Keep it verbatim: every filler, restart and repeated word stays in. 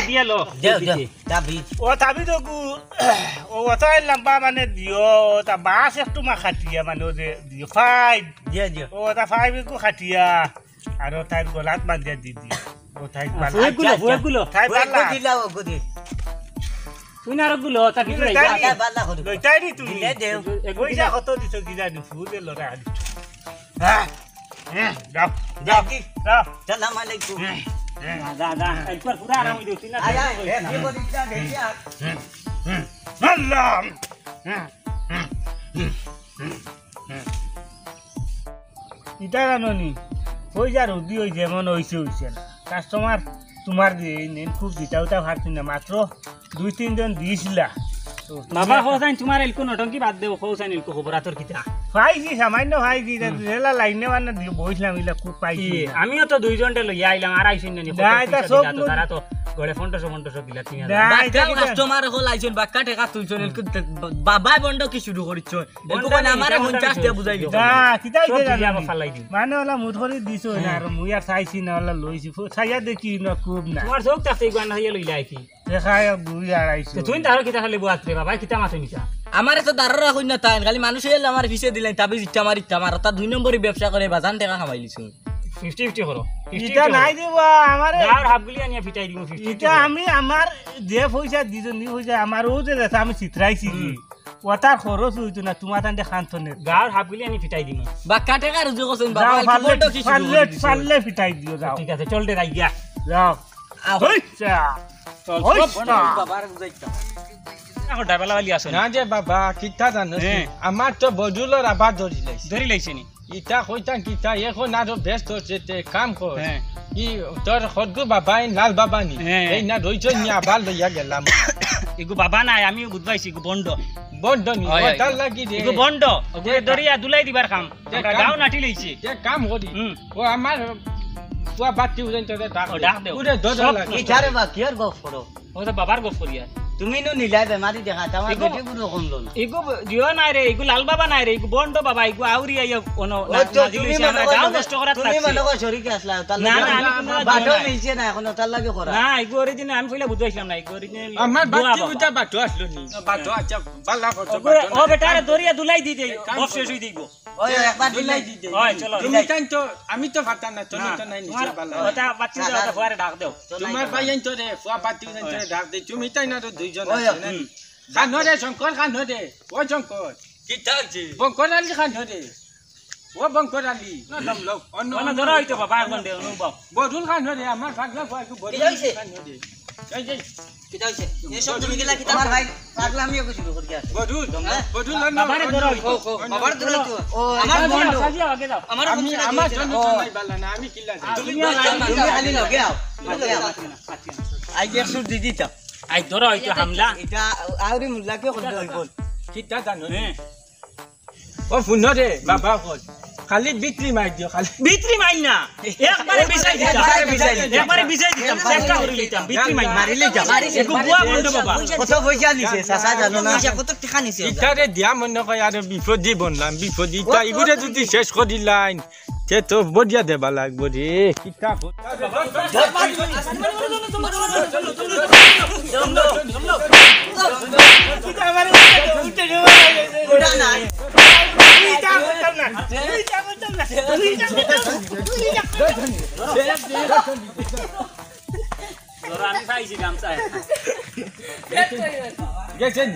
ইয়া লো। দেও, দেও, তাবিজ। ও তাবিজ ওগু, ও অতা লম্বা মানে দিও, তা বাঁশ একটু মা কাটিয়া মানে ও যে দিও, ফাইভ। দিও, দিও। ও অতা ফাইভ একটু কাটিয়া, আর ও তাইর গলাত বান্ধিয়া দি দিও। ও তাই আ, বালা। ফুয়েক গুলো, আচ্ছা, ফুয়েক গুলো। তাই ফুয়েক বালা। গুলো দিলাও, ওগু দি। তুই না আর গুলো, তা কিছু তুই নাই। লইতাই নি? বালা, বালা করে। লইতাই নি তুমি? দিলে দেও। পয়সা কত দিছো কি জানি, ফুলে লড়া আলি। হ্যাঁ। হুম, যাও, যাও, যাও। সালাম আলাইকুম। হুম, হুম। যা, যা, যা। একবার পুরা আরাম হইল, তুই না আয়, আয়, কি করিস না, দেখি আর। হুম, হুম। আল্লাহ। হুম, হুম, হুম, হুম, হুম। ইতা জানো নি? পয়সা রুদি হইছে, এমন হইছে, হইছে না। কাস্টমার তোমার দিয়ে এই নিন, খুব দিতা উতা পারছি না, মাত্র দুই তিনজন দিছিলা। বাবা, কও চাইন তোমার এলকু নটঙ্কি বাদ দেও, কও চাইন এলকু খবর আতর কিতা? পাইছি, সামান্য পাইছি, তা হুম। রেলা লাইনে মানে দিয়ে বইছিলাম, ইলা খুব পাইছি ইয়ে, না। আমিও তো দুইজনটা লইয়া আইলাম, আর আইছইন না নি, না, কত এটা পয়সা সব দিলা তো, মু- তারা তো গড়ে পনেরোশো, পনেরোশো কিলা তিন হাজার। না, এটা বাক্কা কিতা? কাস্টমার হল আইছইন, বাক্কা টেকা তুলছইন, এলকু বাবায় বন্ড কি শুরু করিছইন? বন্ড এলকু না, আমারে পঞ্চাশ টেকা বুঝাই দিছইন। না, কিতা সব হইছে জানো নি? ফালাই দিন। মানে ওলা মুঠ করি দিছো না, হ্যাঁ। আর মুই আর চাইছি না, ওলা লইছি। ফু-, চাইয়া দেখি না, খুব না। তোমার চোখ থাকতে এই গান হাইয়া লইলা আইছি। দেখায় দুই আড়াইশো। তো তুই তারও কিতা খালি বুয়াত রে বাবা, কিতা মাছ নিছা? আমারে তো দারো রাখুন না তাই, খালি মানুষ এলে আমার পিছে দিলেন, তাবিজ ইচ্ছা আমার ইচ্ছা আমার, তা দুই নম্বরই ব্যবসা করে বাজান টেকা কামাইলিছুন। ফিফটি ফিফটি করো। ফিফটি ইটা ফিফটি নাই করো। দিবা, আমারে। গাঁর হাফগুলি আনিয়া ফিটাই দিমু, ফিফটি ফিফটি ইটা করো। আমি আমার যে পয়সা দিছো, নি পয়সা আমার ও যে দেছে আমি ছিতরাইছি হুম। নি। ও তার খরচ হইতো না, তোমার তান্ডে খান্তনের। গাঁর হাফগুলি আনি ফিটাই দিমু। বাক্কা টেকা রুজি করছইন, বাবা, যাও, এলকু পারলে, বন্ড কি শুরু পারলে, করে দিছো? পারলে ফিটাই দিও, যাও। ঠিক আছে, চল দে, যাই গিয়া। যাও। আহ। হইছা। চল, হইছা। বন্ড বাবার বুঝাইতাম। এখন ডাবেলা বালি আসো না। না যে বাবা, কিতা জানো হ্যাঁ। আমার তো বদুলর আবার ধরি লাইছে। ধরি লাইছে নি? ইতা কইতাম কিতা, এখন আরো ব্যস্ত হচ্ছে, তে কাম কর। হ্যাঁ। ই তোর খদ্দু বাবা, এই লাল বাবা নি? হ্যাঁ। এই না রইছইন নি, আবার লইয়া গেলাম। ইগু বাবা নাই, আমি বুঝবাইছি, ইগু বন্ড। বন্ড নি, হয়, হয়। ওটার লাগি রে। ইগু বন্ড, ওগুরে তে দরিয়া দুলাই দিবার কাম। তে আমরা কাম, গাঁও নাটি লইছি। তে কাম করি। হুম। ও আমার পুয়া বাতি উজাইন তোরে ডাক ও, দে। ডাক দেও। ওরে দরজা সব লাগে। নষ্ট। ইটারে বা কিয়ার গফ করো? ও তো বাবার গফ করিয়া। তুমি নু নিলাই বেমারি দেখা, আমার ইগু বেটি গুরু কম লো না। ইগু জিও নাই রে, ইগু লাল বাবা নাই রে, ইগু বন্ড বাবা, ইগু আউরি আইয়া অনো ও তো নাজিল তুমি হইছে, মনে আমরা করো গাঁও না, নষ্ট করাত তুমি লাগছে। মনে করো শরীকে আসলা, তার না, লাগি না, আমি কোনো বাটো জন্য নাই। মিলছে না, এখন তার লাগি করা। না, ইগু original, আমি পয়লা বুঝাইছিলাম না, ইগু original আমার বুয়া বাতি বাবা। উঠা বাটো আসলো নি। বাটো আচ্ছা, বালা করছো, ও, বাটো ও না। বেটারে দরিয়া দুলাই দি দে, কাম বফ শেষ হই দিব। ওই, একবার দিলাই দিতে। ওই, চলো। তুমি তাই তো, আমি তো ফাটা না, তুমি না, তো নাই তোমার নিজে বালা। ওটা বাচ্চা দাও, ওটা ফুয়ারে ডাক দেও। তোমার ভাই আইন তো রে, ফুয়া বাতি আইন তো রে, ডাক দে। তুমি তাই না তো দুইজন ওই, আছে না? হুম। খানো রে, শঙ্কর খানো রে। ও শঙ্কর। কিতা হইছে? বঙ্কর আলী খানো রে। ও বঙ্কর আলী। না, দম লও। অন্য, না, অন্য ধরো হইতো বাবা, এখন দে, অনুভব। বদুল খানো রে, আমার পাগলা ফুয়া একটু বদুল কিতা হইছে? খানো রে। এই যে, কিতা হইছে? এই সব তুমি গেলা কিতা? আমার ভাই, পাগলামি ওকে শুরু করি আছে। বদুল, হ্যাঁ? বদুল, অন্য, বাবারে অন্য, ধরো হইতো। কও, কও, অন্য। বাবার ধরো তো। ও, আমার বন্ধু। সাজিয়া আগে যাও। আমার আমি, বন্ধু আমার সাজিয়া জন্য যাও। তো নাই বালা না, আমি কিলা যাই। তুমি তুমি আর তুমি খালি লগে আও। লগে আও। আই যে সুর দিদি তো। আই ধরো হইতো হামলা। এটা আউরি মুল্লা কে করতে হইব? কিতা জানো? হ্যাঁ। ও ফুনো রে, বাবা কই? খালি বিক্রি মার দিও, খালি। বিক্রি মার না। একবারে বিছাই দিতাম। একবারে বিছাই দিতাম। একবারে বিছাই দিতাম। চেষ্টা করি নিতাম। বিক্রি মার না। মারিলে যা। একটু বুয়া বন্ধ বাবা। কত পয়সা নিছে, চাচা জানো না? পয়সা কত টাকা নিছে? ইতারে দিয়া মনে কয় আরে বিপদি বনলাম, বিপদি। ও, তা ইগুরে যদি শেষ করি লাইন, তে তো বদিয়া দেবা লাগবো রে। কিতা ধরো, আমি পাইছি গামছা। গেছেন?